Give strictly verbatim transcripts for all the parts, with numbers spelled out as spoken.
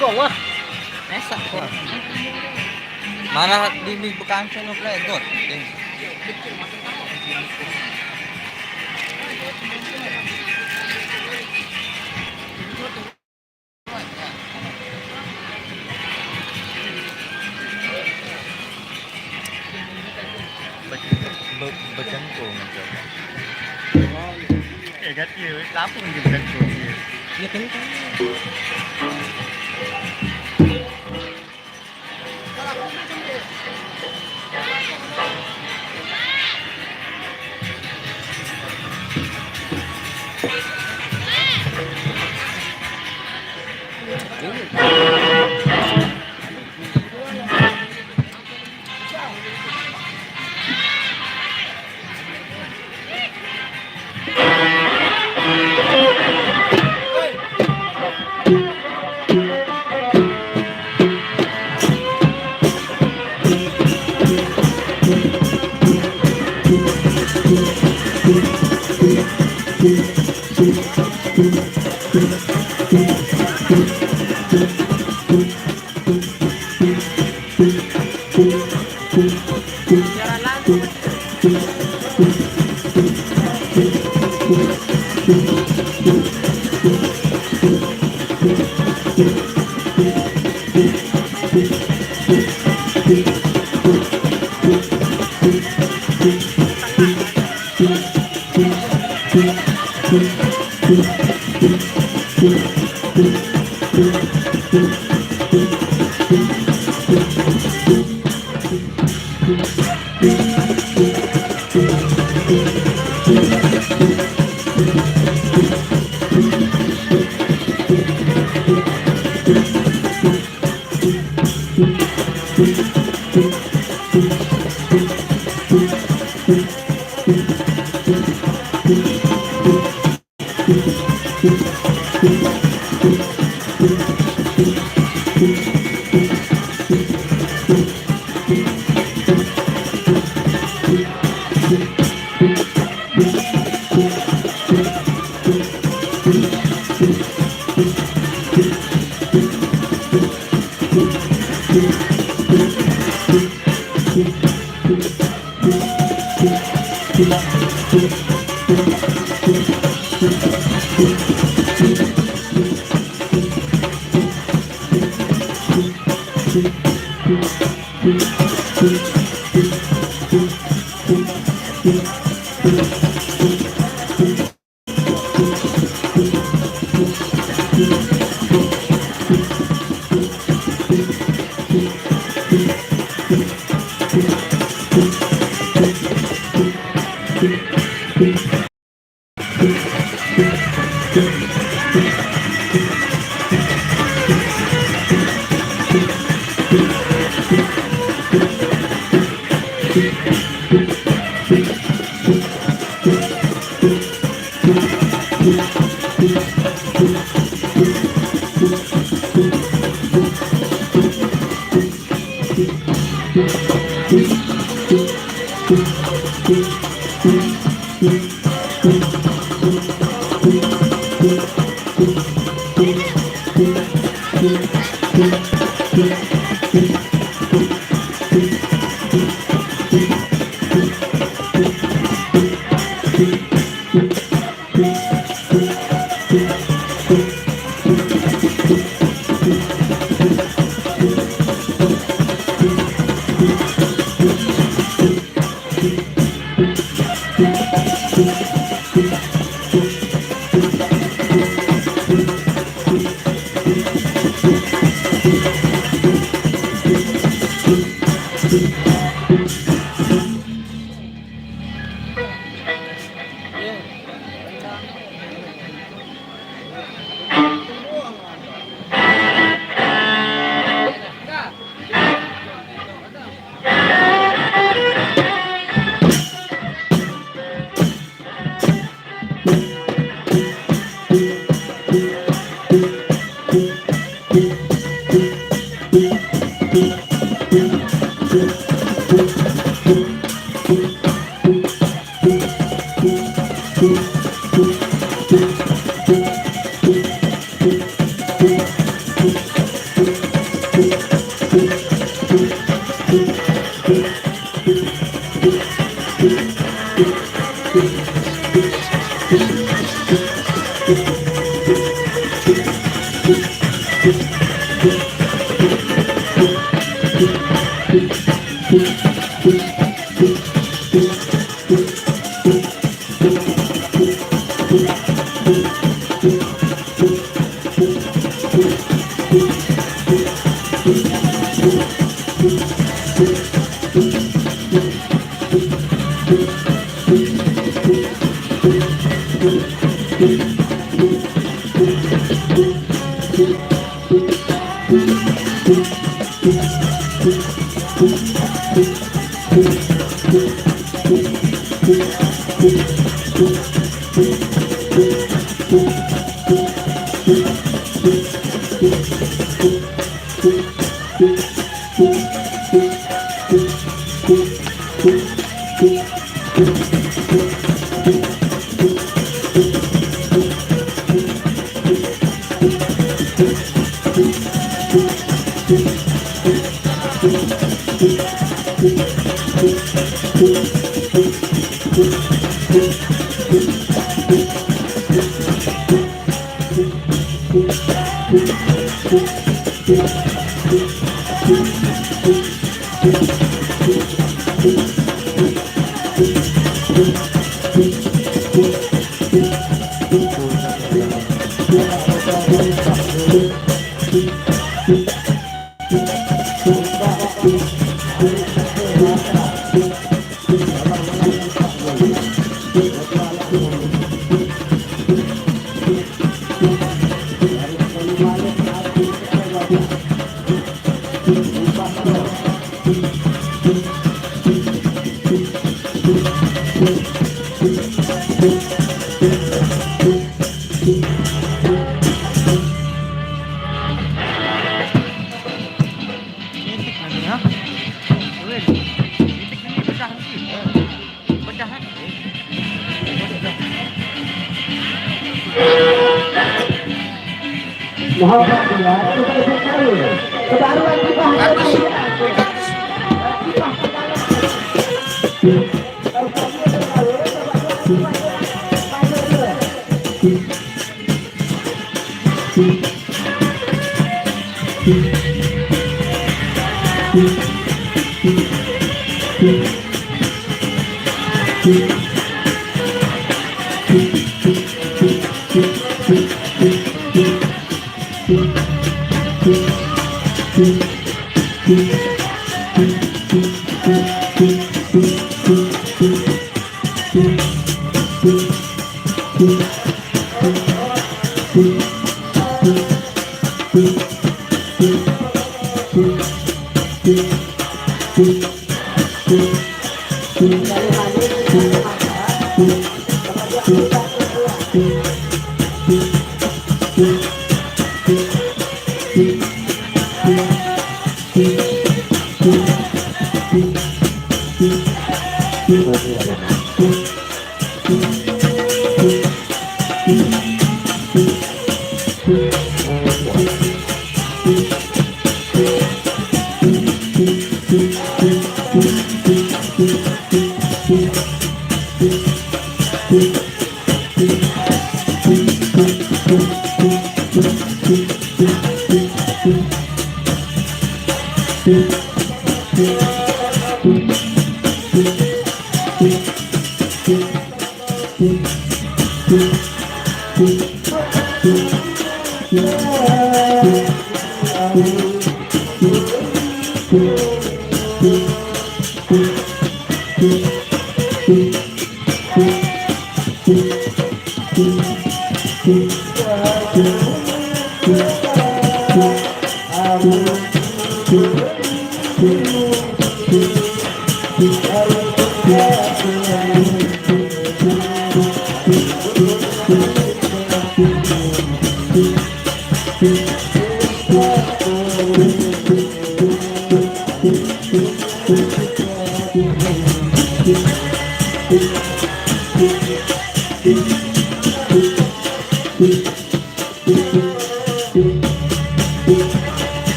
Wah. Masa? Mana di, di bekang sana, Bre? Got. Ding. Be-, be-, bejengkung aja. Eh, ganti, langsung dia bejengkung dia. Dia kenceng. Mohon perhatian, kita ikut kawin. Kebaruan kita hanya bagus.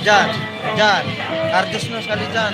Jan, Jan, kardus no sekali, Jan.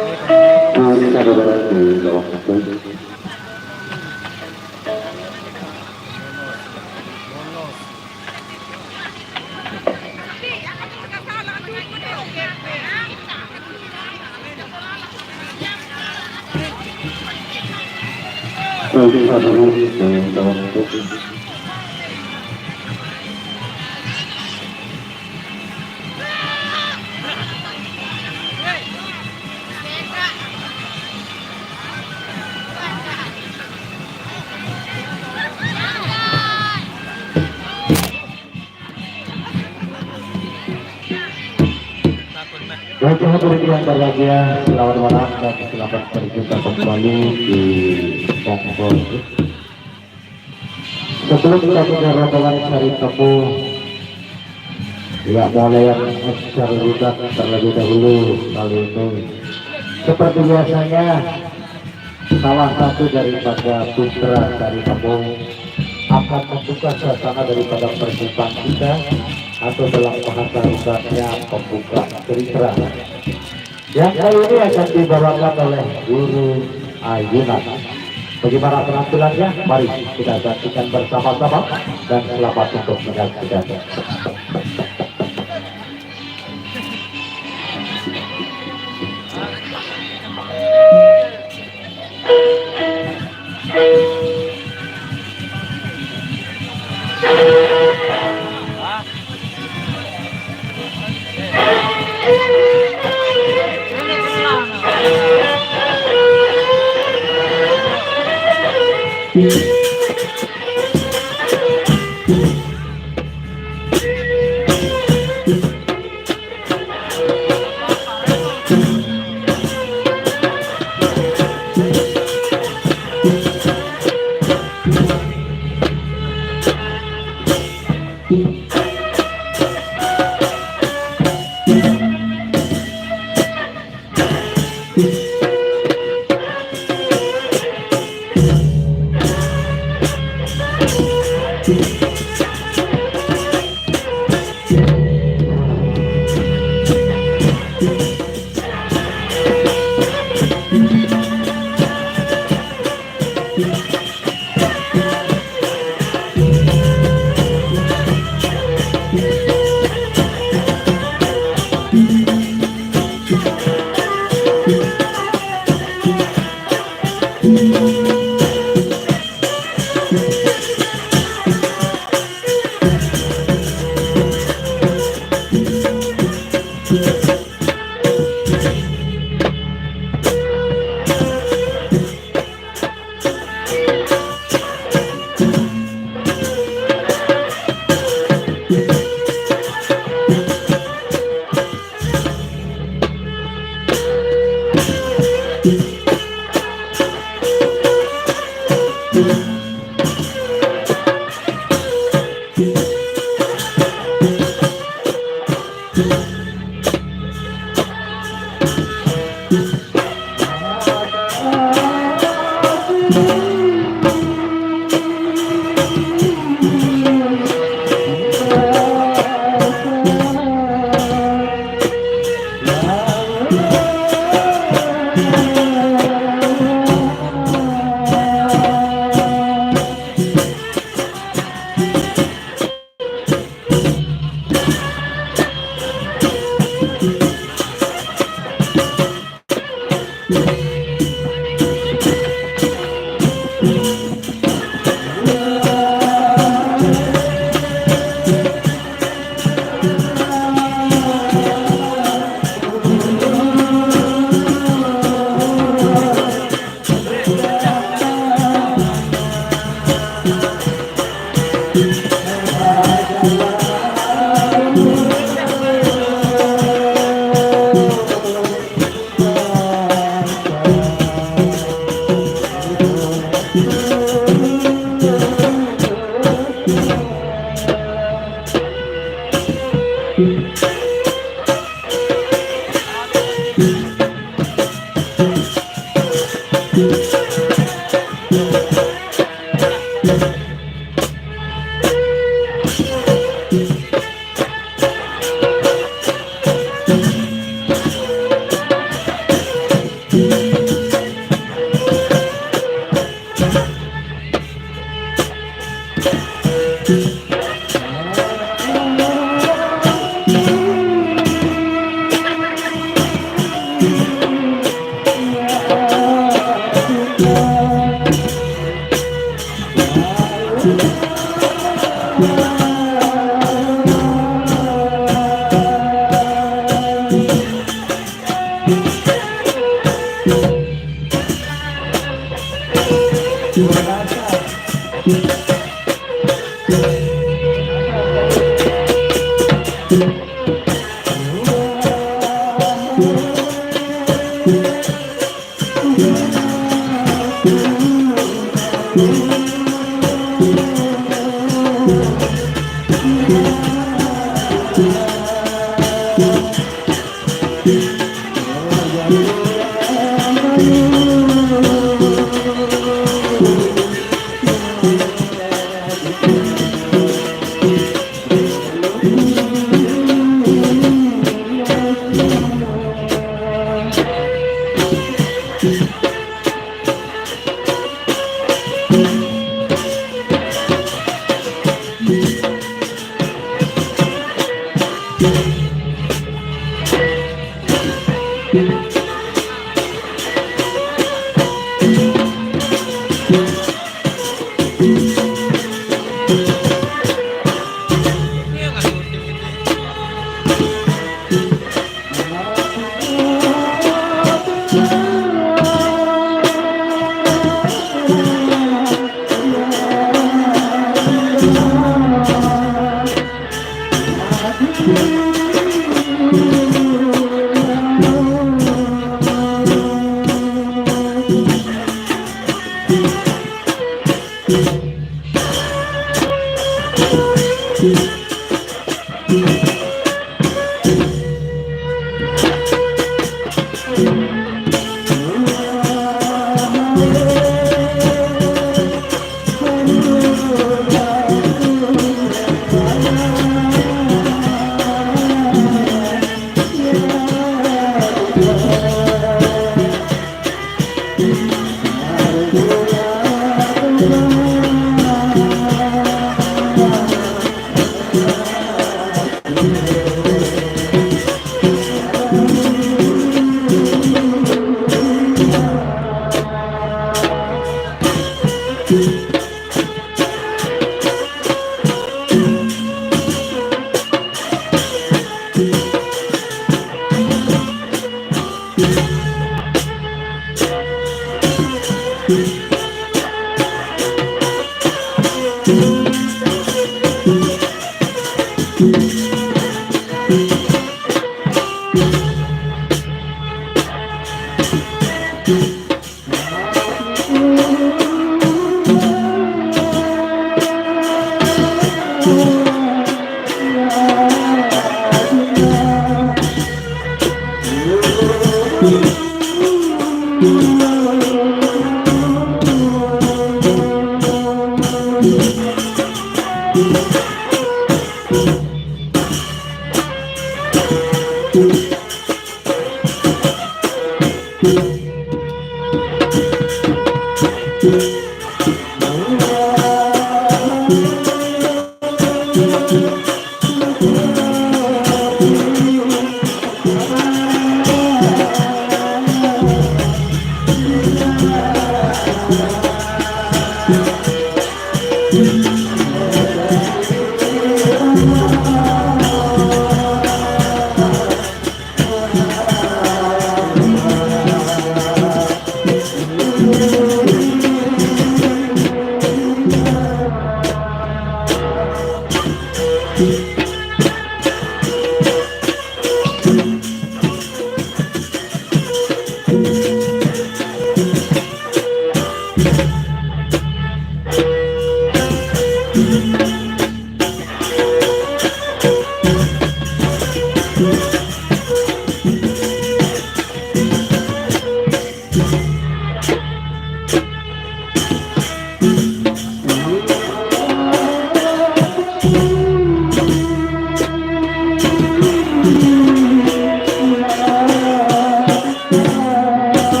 Puri Kadobaran di Lawang Satu. Puri Kadobaran di Lawang Satu. Baik, hadirin yang berbahagia, selamat malam dan selamat berjumpa kembali di Bongkol. Sebelum kita punya rombongan cari temu, ya, mulai yang cari rudat terlebih dahulu kali ini. Seperti biasanya, salah satu daripada putra dari kampung akan membuka suasana daripada perjumpaan kita, atau dalam bahasa rudatnya, pembuka cerita. Yang kali ini akan dibawakan oleh Guru Ayunan. Bagaimana penampilannya? Mari kita saksikan bersama-sama dan selamat untuk menyaksikan.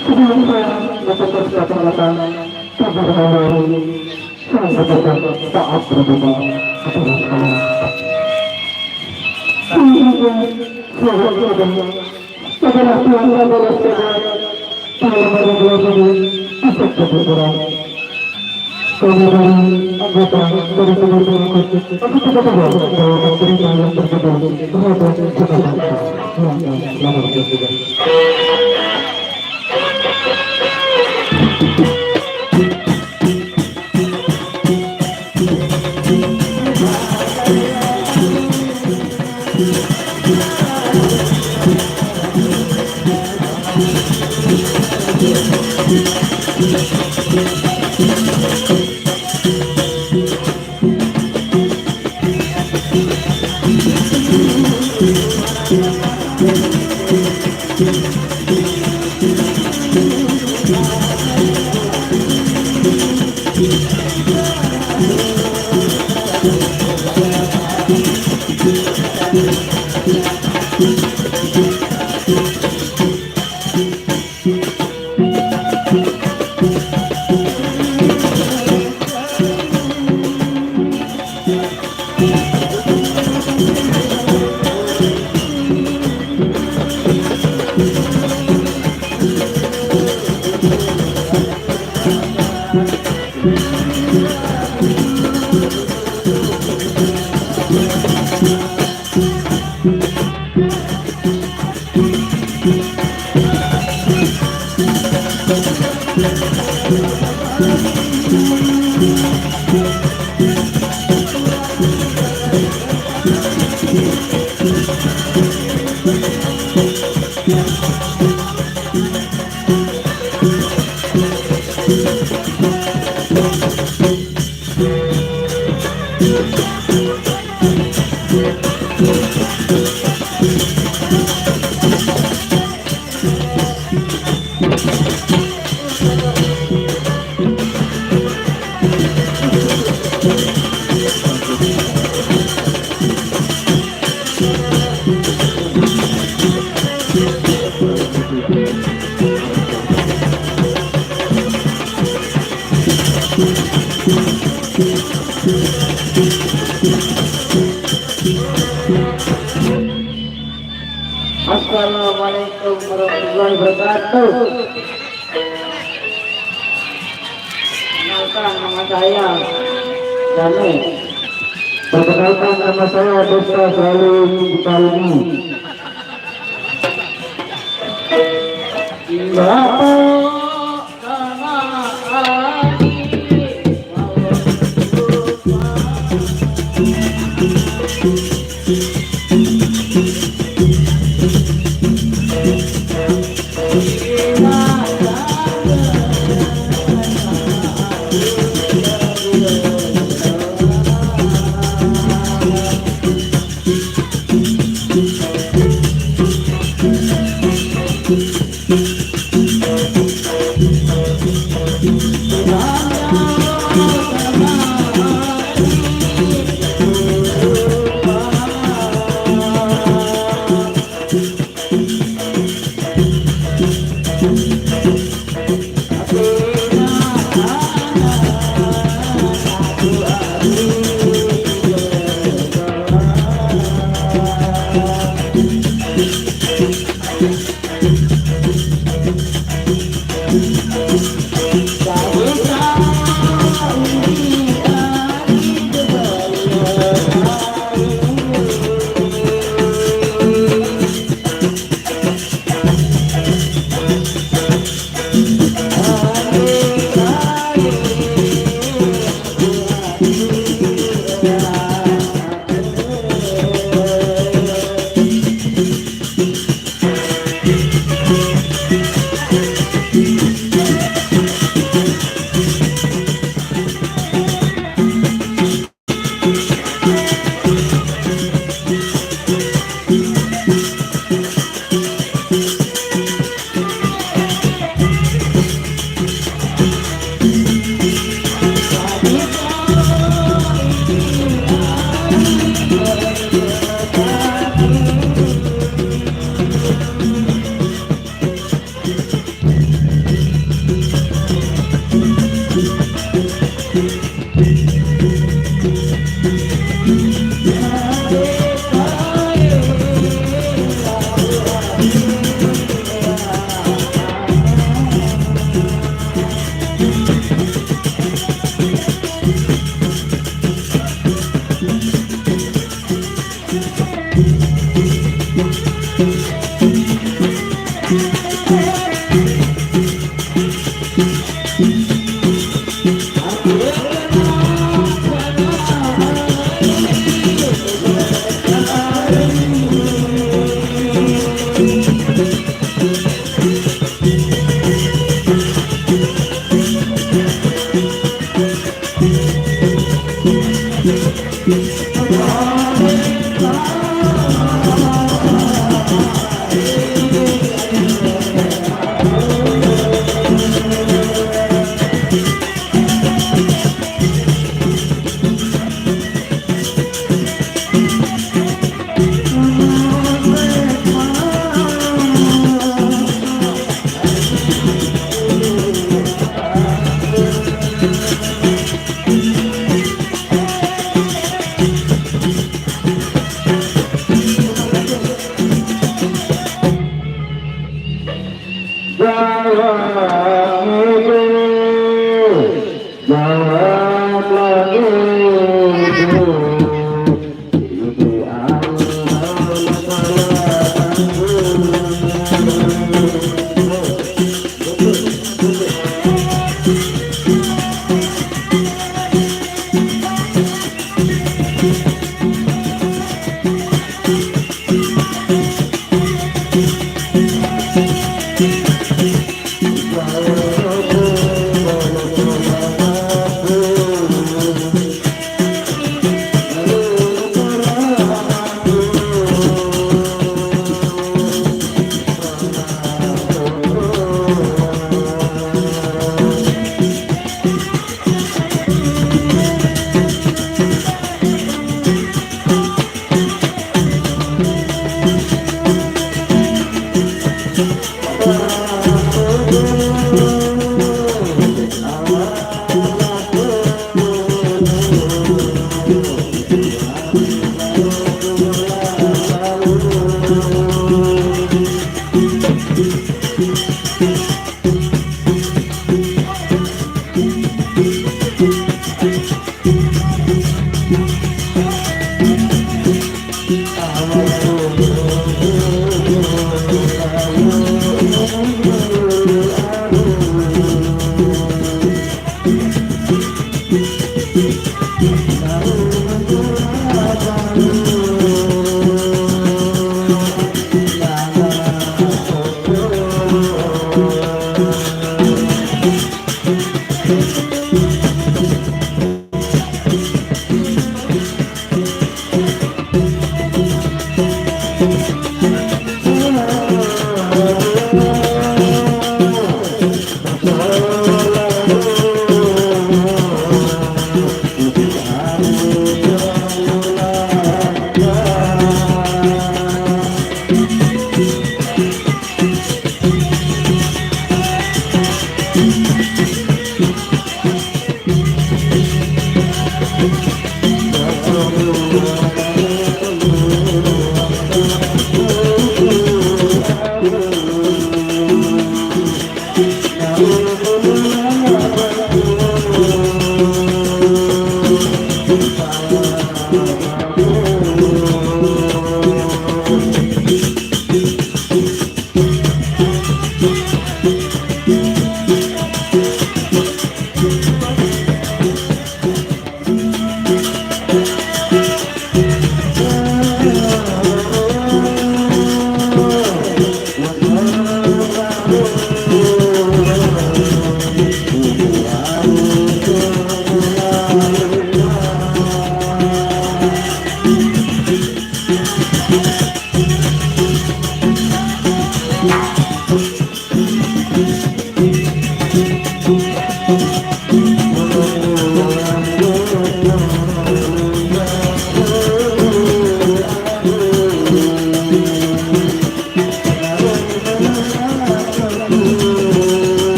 Sebelum saya membuka kata-kata, saya berharap, saya berharap taat berdoa kepada Allah. Sehingga saya berdoa kepada Tuhan dan Allah sekalian, dalam berdoa ini, untuk berdoa. Kami dari anggota dari Timur Tengah, kami tidak tahu bahwa berita yang terjadi terhadap Jakarta. Selamat bertugas. Assalamualaikum warahmatullahi wabarakatuh. Perkenalkan, nama saya Danu. Perkenalkan, nama saya Desta Selalu Citaruni. Bapak.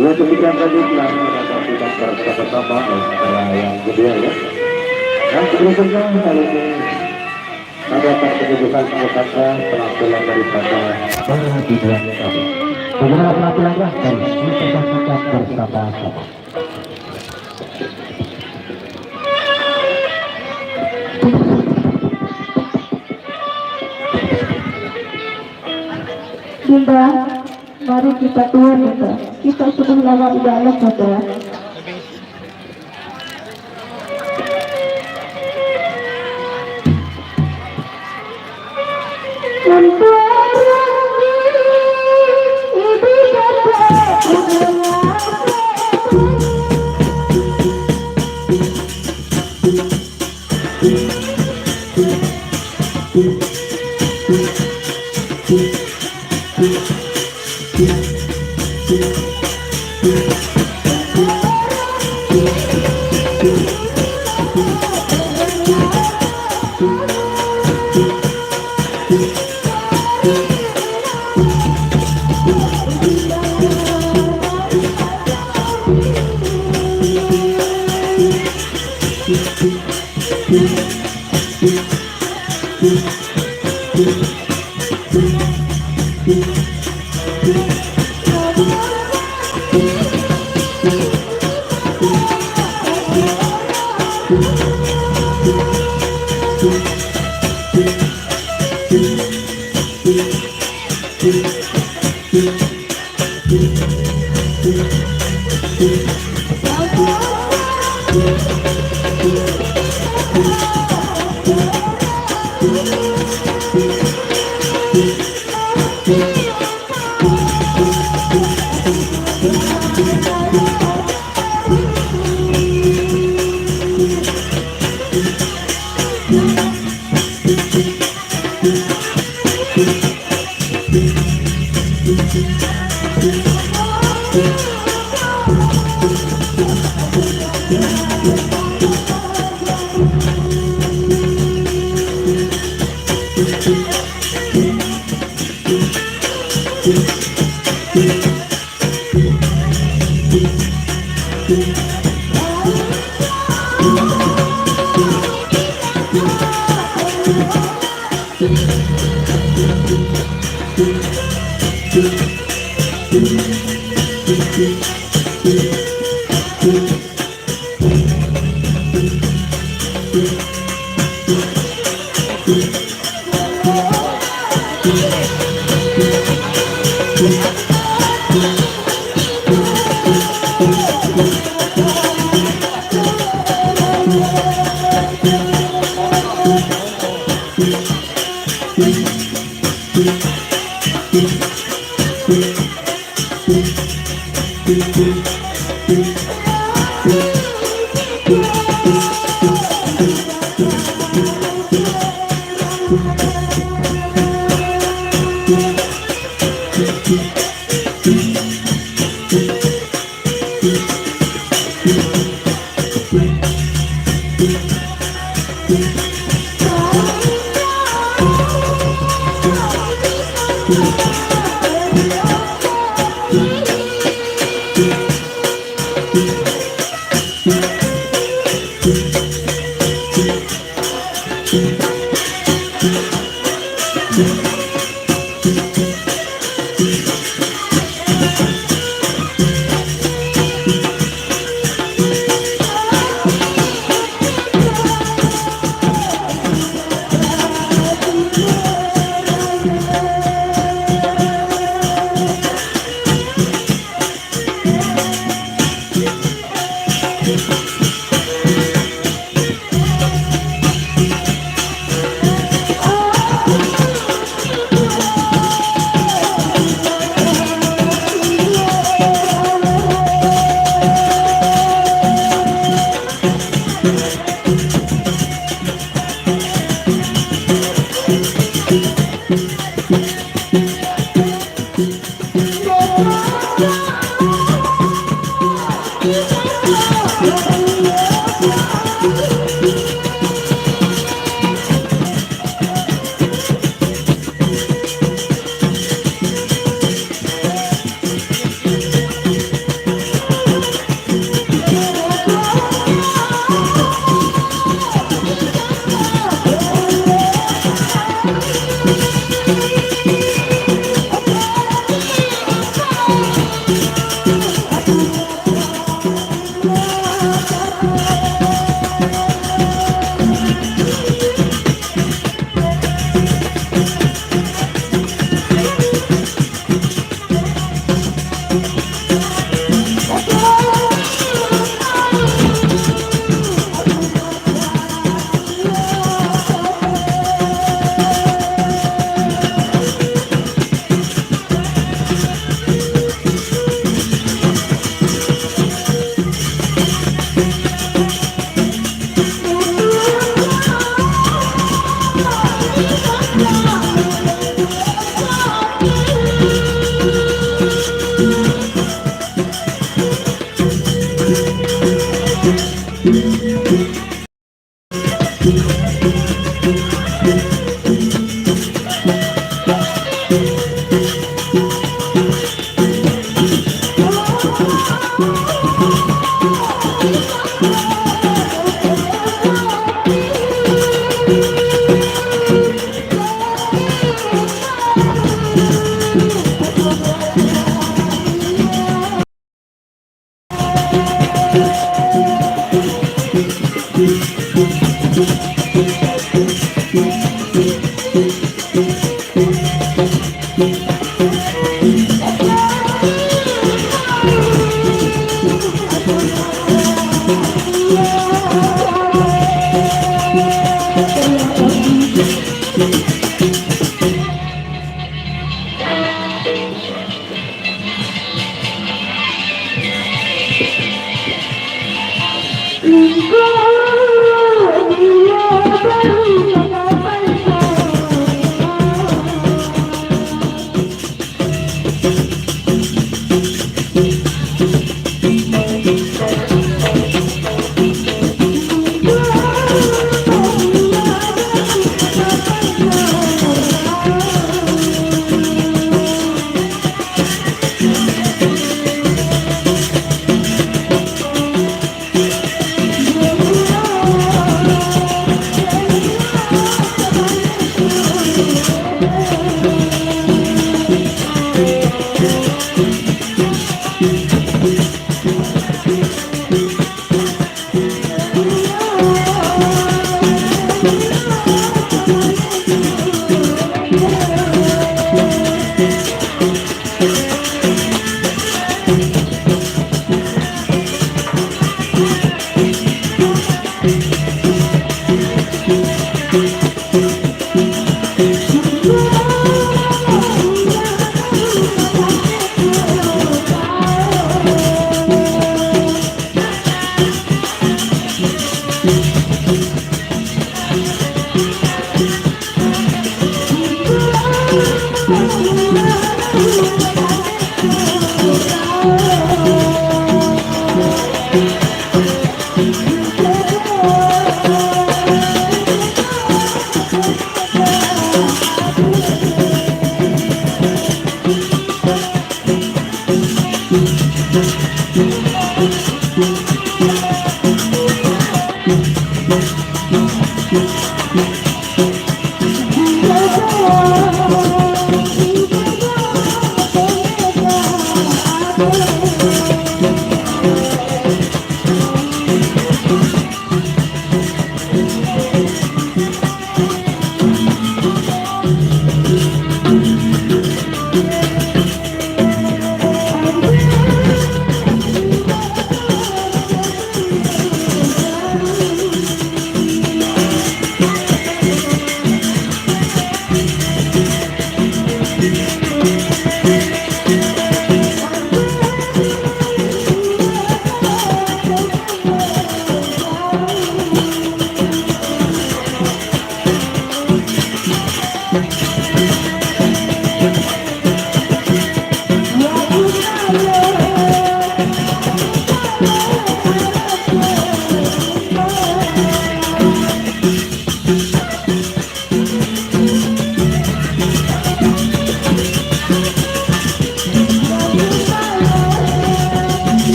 Ya, demikian tadi telah kita saksikan bersama-sama acara yang kedua, ya. Dan berikutnya kali ini ada pertunjukan pusaka penampilan daripada para biduan kami. Beberapa penampilan dari kita saksikan bersama-sama. Dinda, mari kita keluar, Dinda. Kita sudah lama di dalam, Dinda.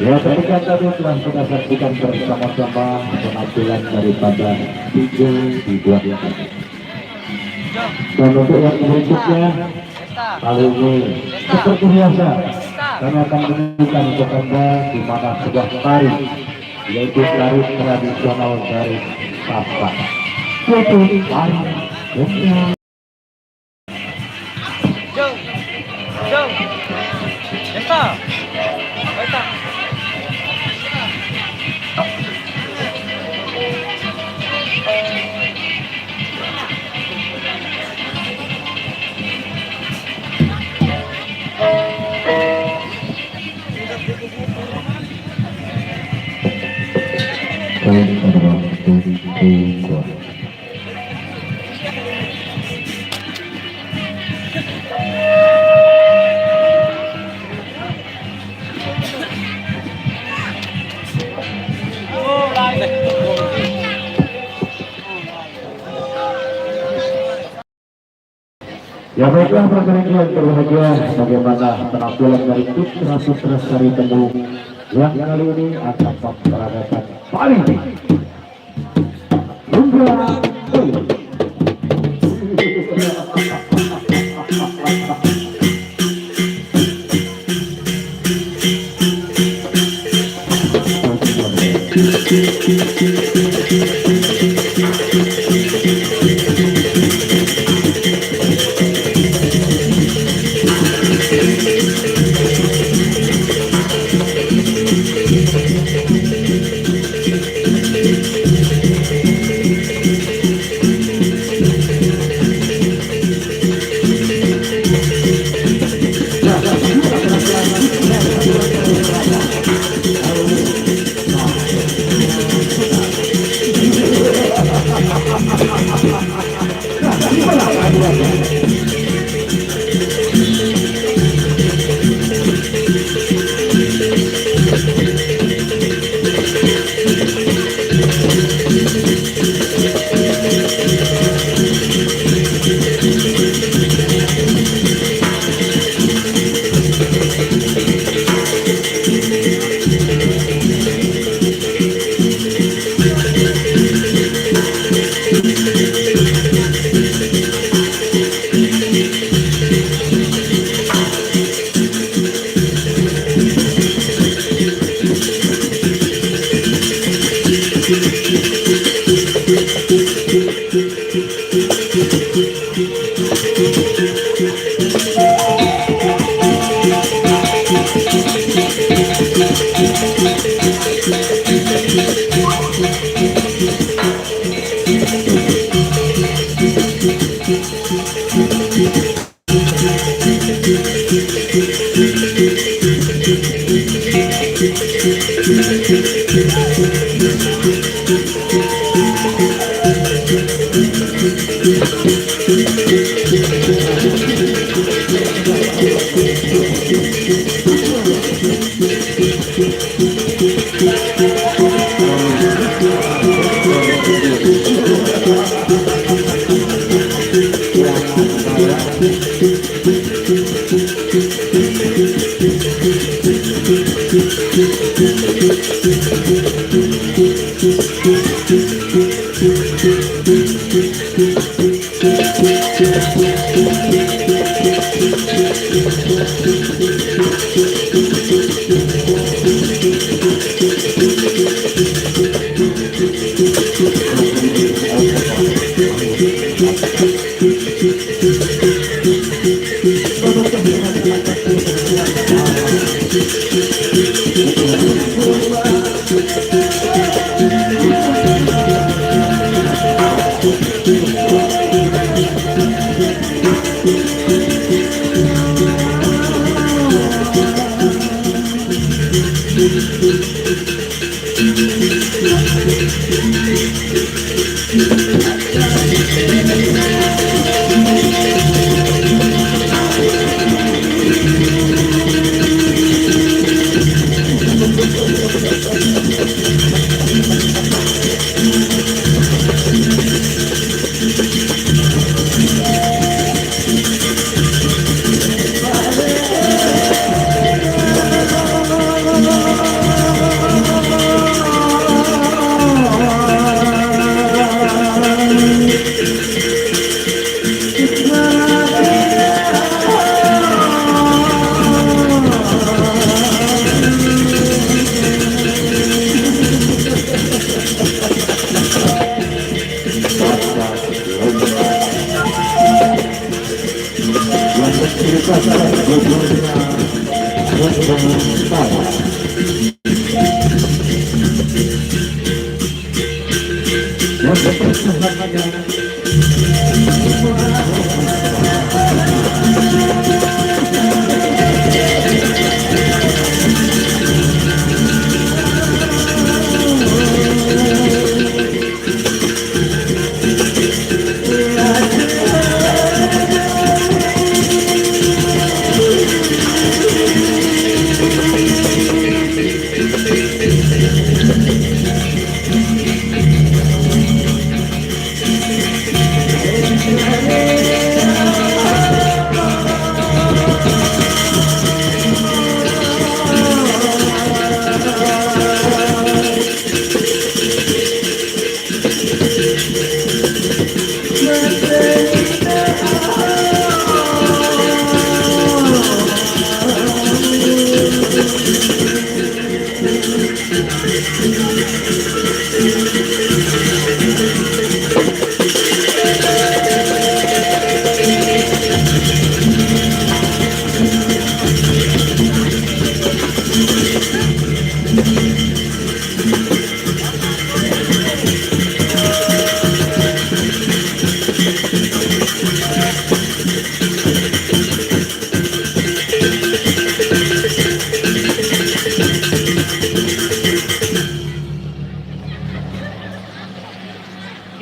Ya, ketika tadi telah kita saksikan bersama-sama penampilan daripada tiga di buah. Dan untuk yang berikutnya, kali ini seperti biasa, kami akan menunjukkan untuk Anda di mana sebuah tari, yaitu tari tradisional dari Sasak, yaitu tari Jung, Jung, Enta, Enta. Baik, ada waktu buat. Ya, baiklah, para yang berbahagia, bagaimana penampilan dari putra-putra Sari Temu yang kali ini akan memperagakan paling tinggi.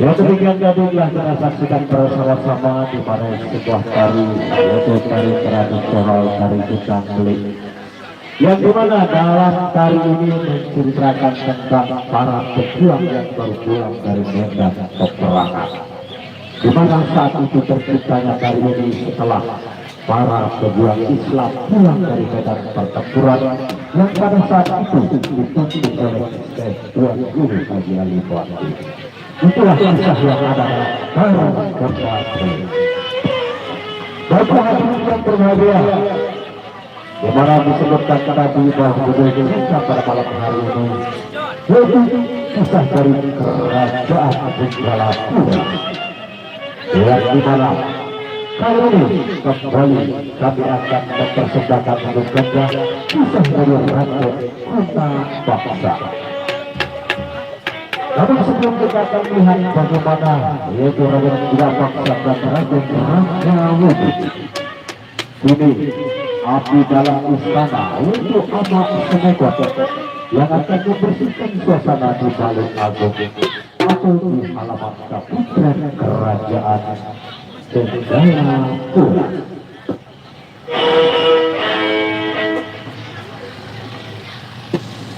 Ya, demikian tadi telah kita saksikan bersama-sama di mana sebuah tari, yaitu tari tradisional, tari Gudang Beli. Yang dimana dalam tari ini menceritakan tentang para pejuang yang baru pulang dari medan peperangan. Di mana saat itu terciptanya tari ini setelah para pejuang Islam pulang dari medan pertempuran yang pada saat itu dipimpin oleh Syekh Tuan Guru Haji Ali Bakri. Itulah kisah yang ada dalam Karang Kota Bali. Baiklah, hadirin yang berbahagia, di mana disebutkan tadi bahwa judul kita pada malam hari ini yaitu kisah dari Kerajaan Benggala Pura. Yang dimana kali ini kembali kami akan mempersembahkan untuk Anda kisah dari Raden Guna Paksa. Namun sebelum kita akan melihat bagaimana yaitu Raden Guna Paksa dan Raden Ranggawi, ini abdi dalam istana untuk Amak Semekot yang akan membersihkan suasana di Balai Agung atau di halaman kaputren kerajaan Benggala Pura.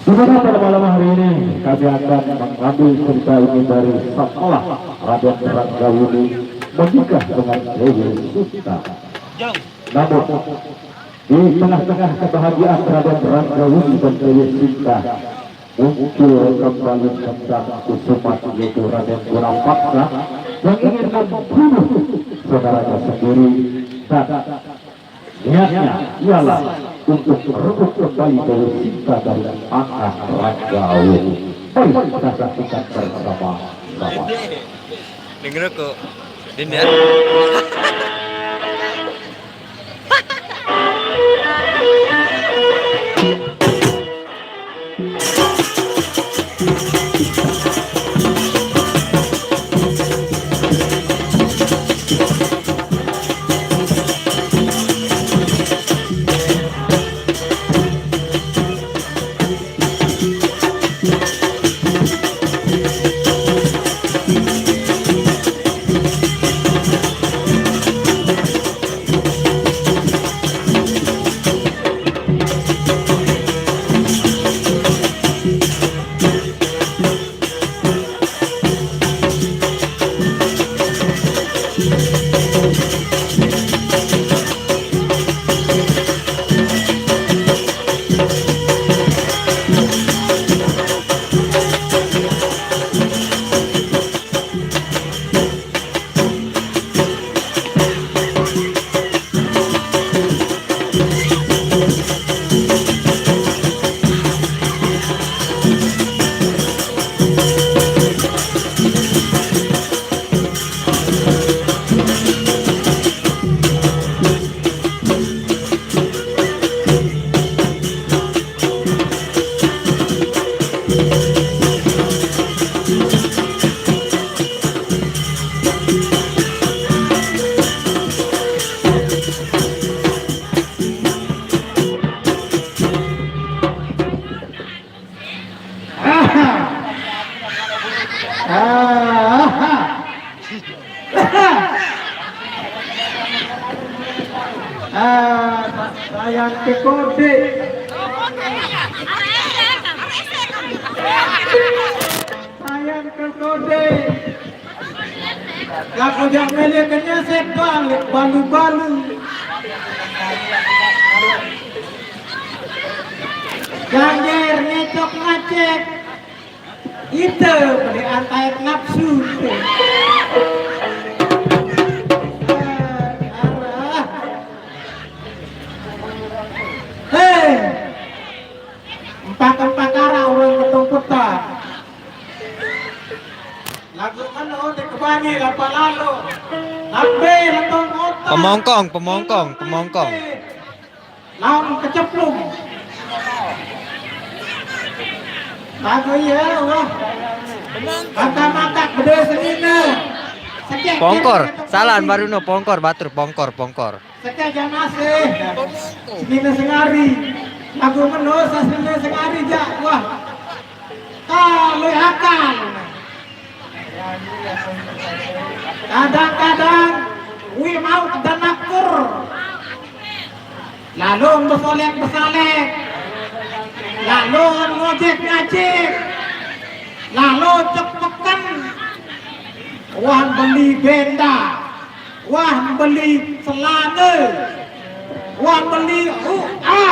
Di mana pada malam hari ini kami akan mengambil cerita ini dari setelah Raden Ranggawini menikah dengan Dewi Sinta. Namun, di tengah-tengah kebahagiaan Raden Ranggawini dan Dewi Sinta, muncul kembali tentang kusumat, yaitu Raden Guna Paksa yang ingin membunuh saudaranya sendiri dan niatnya ialah untuk merebut kembali Dewi Sinta dari tangan Ranggawini. Mari kita saksikan bersama-sama. Denger kok. Din ya. Sayang ke kode. Sayang ke kode. Lagu jak mele kenyaset balik balu-balu. Ganjer ngecok ngacek. Ite beli antai nafsu. Arah. Hei. Empat-empat arah orang ketumputan. Lagu mana oh dek kebani lapan lalu. Lambe letong otak. Pemongkong, pemongkong, pemongkong. Lawan keceplung. Lagu iya, wah. Mata-mata gede senina. Sekek Pongkor, kiri, salah sekek Baruno, pongkor, batur, pongkor, pongkor. Sekek janase. Senina sengari. Lagu meno, senina sengari, jak, wah. Kalau akal. Kadang-kadang wi mau kedenakur. Lalu besolek-besalek. Lalu ngojek-ngajek. Lalu cepekan. Wah beli benda. Wah beli celana. Wah beli U A.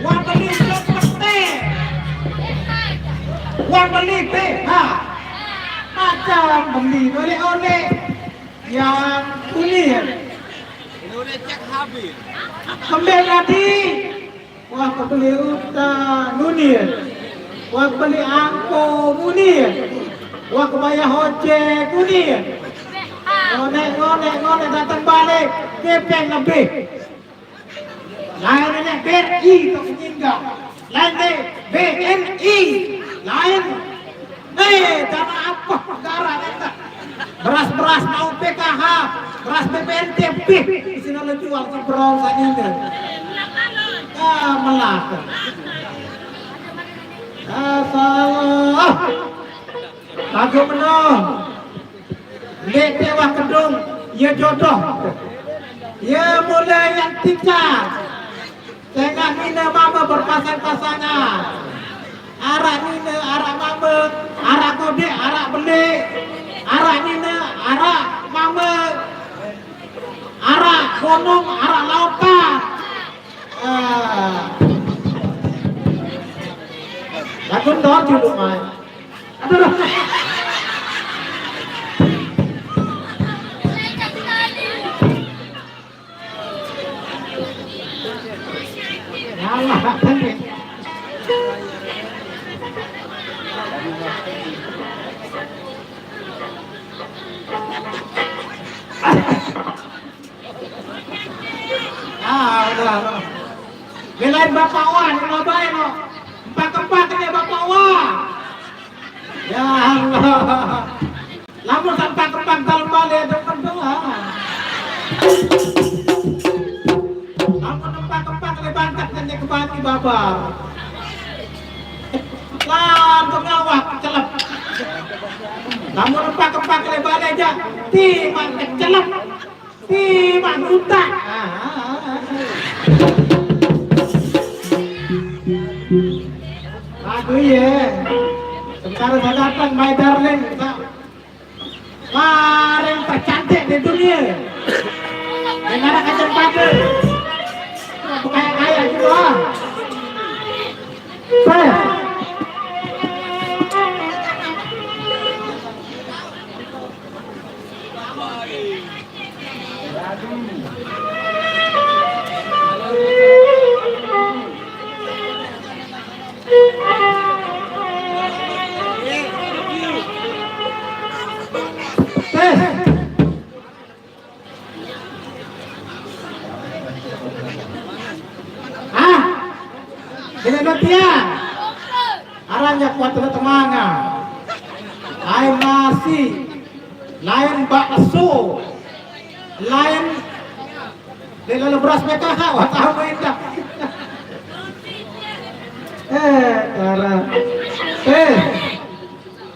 Wah beli pete. Wah beli B H. Macam beli oleh-oleh yang kuning. Kembali lagi. Wah kebeli utang dunia. Wah kebeli angko dunia. Wah kebayar ojek dunia. Ngonek ngonek ngonek datang balik kepeng lebih. Lain nenek B R I tak meninggal. Lain deh B N I. Lain. Eh, dana apa? Darah nenek. Beras-beras mau P K H, beras B P N T B, di sini lo jual si Bro Sanina. Ah, melaka. Ah, salah. Bagus benar. Lek tewah kedung, ya jodoh. Ya mulai yang tika. Tengah nina mama berpasang-pasangan. Arak nina, arak mama, arak kodek, arak belik. Arak nina, arak mama. Arak gunung, arak lautan. Ah. Lagu dor dulu, Mai. Aduh. Alah, tadi. Ah, udah, udah. Belain Bapak Wah, ini Bapak ya, no. Empat-empat ini Bapak Wah. Ya Allah. Lamun sampai kembang dalam balik ada berdoa. Lamun empat-empat ada bangkat dan dia kembali babar. Langsung ngawak, celep. Lamun empat-empat ada balik aja, timan kecelep. Timan utak. Ah, ah, ah, ah. Aduh iya. Sementara saya datang, my darling. Sa-, paling tercantik di dunia. Yang ada kacamata. Bukan kaya juga. Saya. Hah? Dengan dia. Arahnya kuat teman-teman. Lain nasi, lain bakso, lain dia lalu beras P K H, wah tahu main dah. Eh, cara. Eh,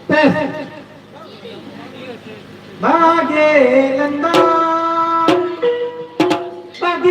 tes. Bagi lembang, bagi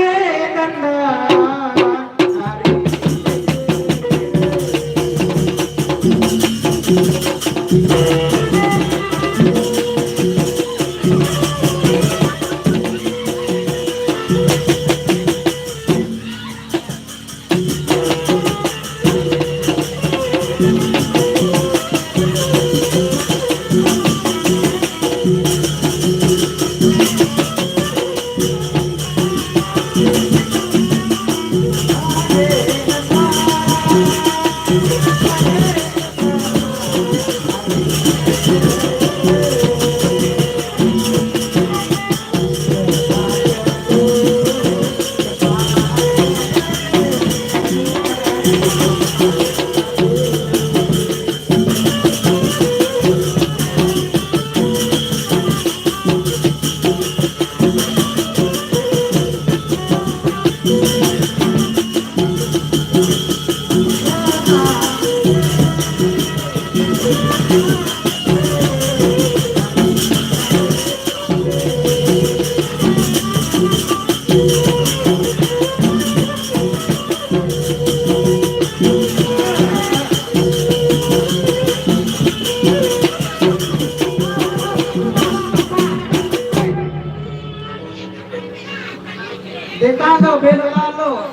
Ditago belo lalo.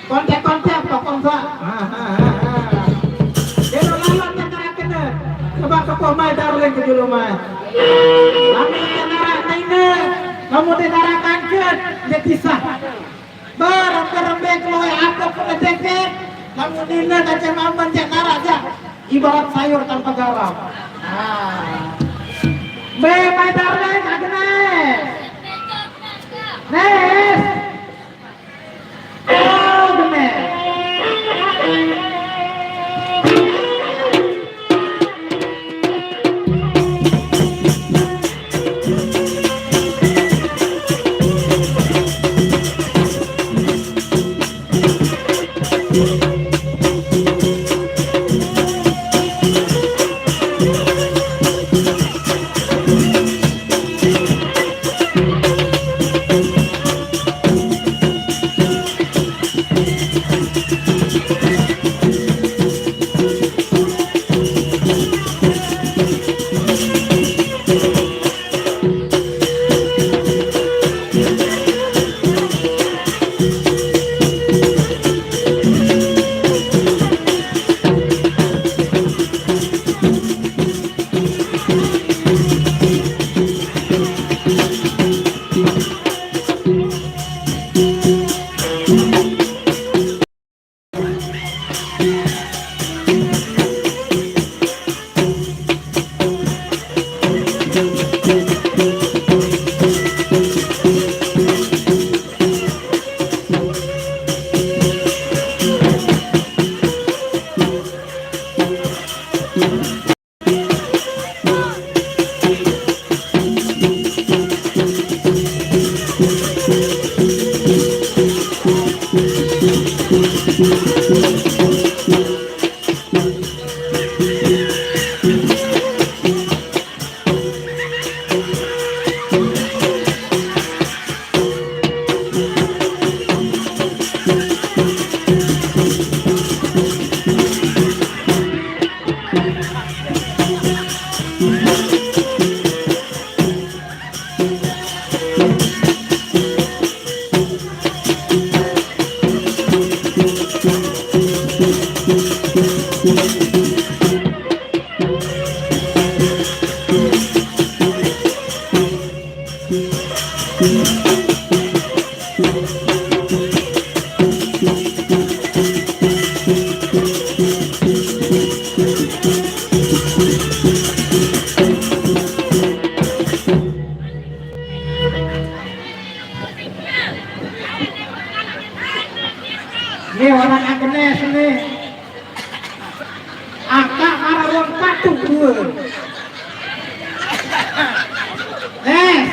Kontek-kontek, pokok sa. Ha, ha, ha, ha. Belo lalo, cakar kena. Coba kepoh mai, darling, ke dulu mai. Kamu cakar nina, kamu di darah kanker, dia kisah. Barang kerembe keluar aku kena cekek. Kamu nina kacang mamban cek darah aja. Ibarat sayur tanpa garam. Ah. Be, my darling, Agnes. Nes. Oh, Agnes. Ini orang Agnes ini. Angkat marah ruang patung dua. Nes.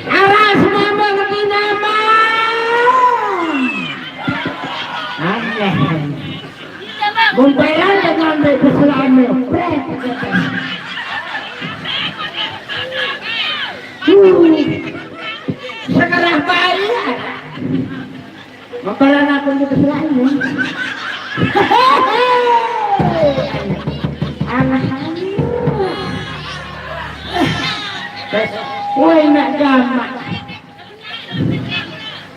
Aras mama ngerti nama. Aneh. Gumpelan dengan baik kesulaan. Pret. Huh. Segerah bayar. Maparan aku di kesulaan. Anak. Woi, nak gamak.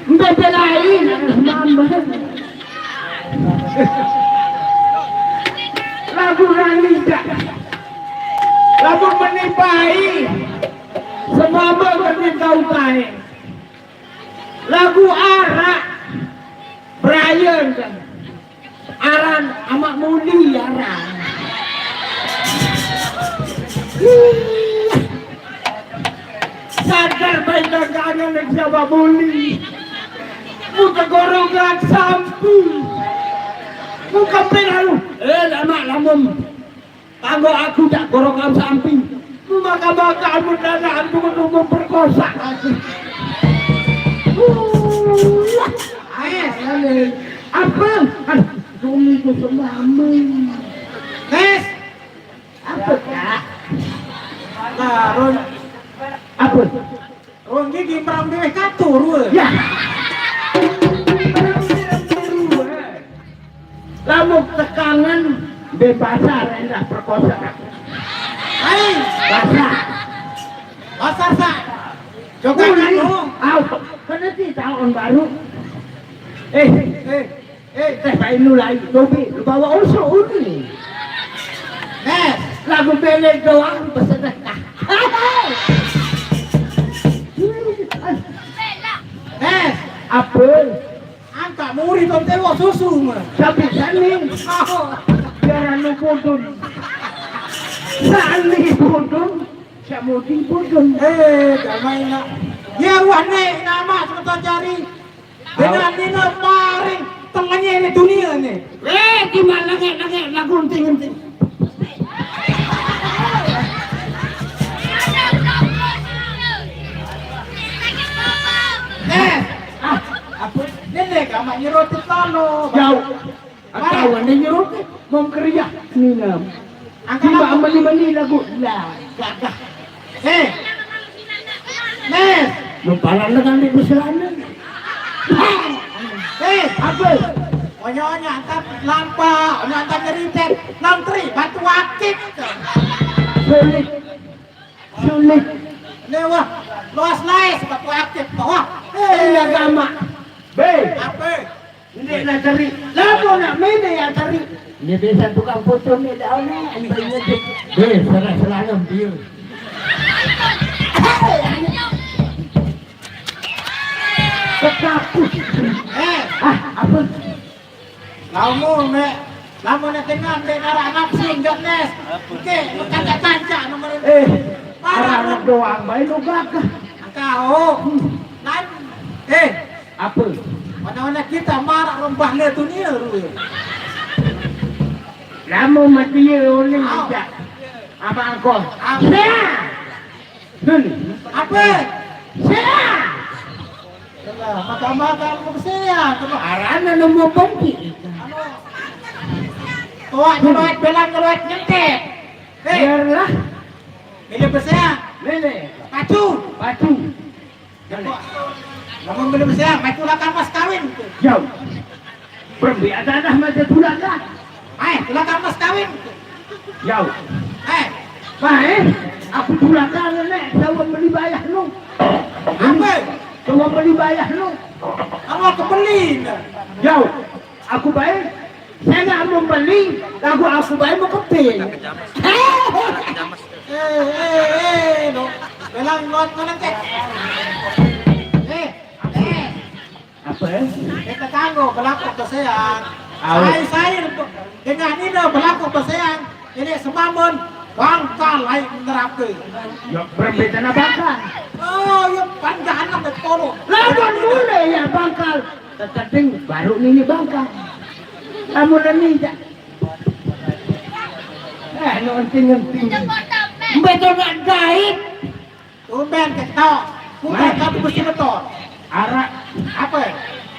Mbebelain anak mama. Lagu Ranida. Lagu menipai. Semama menipai. Lagu arak. Brian kan. Aran amak muli aran. Sadar baik dagangan yang siapa muli. Muka gorogan sampi. Muka penalu. Eh, lama lamun. Kanggo aku tak gorogan sampi. Maka-maka amun dana aku menunggu perkosa aku. Aes, aes. Apa? Aduh, dulu itu semamu. Tes. Apa, Kak? Nah, Ron. Apa? Ron gigi merang dewek katur, weh. Ya. Lamun tekangan be pasar endah perkosa. Hai. Pasar. Pasar sa. Coba kan lo. Au, kena ti tahun baru. Eh, eh, eh, teh bayi lu lagi, Tobi, lu bawa usul uni. Nes, lagu belek doang bersedekah. Nes, apa? Angka muri tong tewo susu mah. Tapi sani. Oh. Biar anu bodon. Sani bodon. Siap mudi bodon. Eh, damai nak. Ya wah nek nama sebentar cari. Dengan nina paring tengahnya ini dunia nih. Eh, gimana ngek ngek lagu nting nting. Eh, ah, apa? Ini kamu nyerotit tano. Jauh. Atau ini nyerotit mau keriak. Ini nam. Angkat. Tiba apa? Amali-mali lagu. Lah, gagah. Eh. Nih. Numpalan dengan di beselana. Eh, apa? Onyonya angkat lampa, onyonya angkat nyeritet, nantri, batu akik. Sulit. Sulit. Nih, wah, luas naik, batu akik, wah. Eh, agama. Be. Apa? Ini nak cari. Lapo nak mene ya cari. Ini desa tukang foto ni dah ni. Ini ingat tu. Be, serah-serah dia. Kekapus. Eh, ah, apa? Lamun nek, lamun nek tengah nek narak nafsu jok Nes. Oke, lu kancak-kancak nomor ini. Eh, parah anak doang bae lu gagah. Angka oh. Lan eh, apa? Mana-mana kita marak rombah le dunia lu. Lamun mati uling tidak. Apa angkon? Apa? Nun. Apa? Sia. Makan-makan mau sia. Arana nemu penti. Tuak ngeluat belang ngeluat nyentep. Eh. Biarlah. Milih besia. Milih. Pacu. Pacu. Namun belum siap, main tulah kampas kawin. Yo. Berembe ada-ada maju tulah kah? Main tulah kampas kawin. Yo. Eh. Main, aku tulah kah nek, coba beli bayah lu. Apa? Coba beli bayah lu. Aku kebeli. Yo. Aku baik, saya nggak mau beli, lagu aku baik mau keping. Eh, eh, eh, no. Belang ngot mana cek? Eh, eh. Apa? Kita kanggo berlaku kesean. Au. Saya, saya dengan ini berlaku kesean. Ini semamun bangkal lain neraka. Ya, berbeda bangkal. Oh, ya, panjangan betul. Lawan mulai ya bangkal. Teteding baru nini bangka. Lamun nini ja. Eh, no enting-enting. Mbeto nak gaib. Tumben ketok. Bukan satu besi beton. Arak. Apa?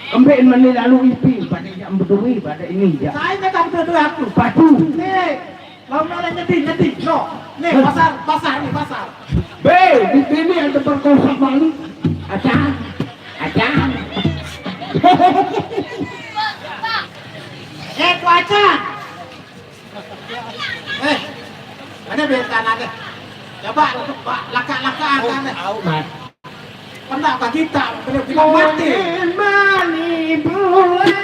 Kembali meni lalu ipi pada yang berdua pada ini ja. Saya tak berdua aku. Padu. Eh. Lah, mana nyedi, nyedi. No. Nih, pasar, pasar nih, pasar. Be, di sini ada perkosa malu. Acang, acang. Eh, ku acang. Eh, mana be tanah deh? Coba, ba-, laka-laka tanah. Au, au, Mas. Pernah apa kita? Pernah kita mati. Mani bulan.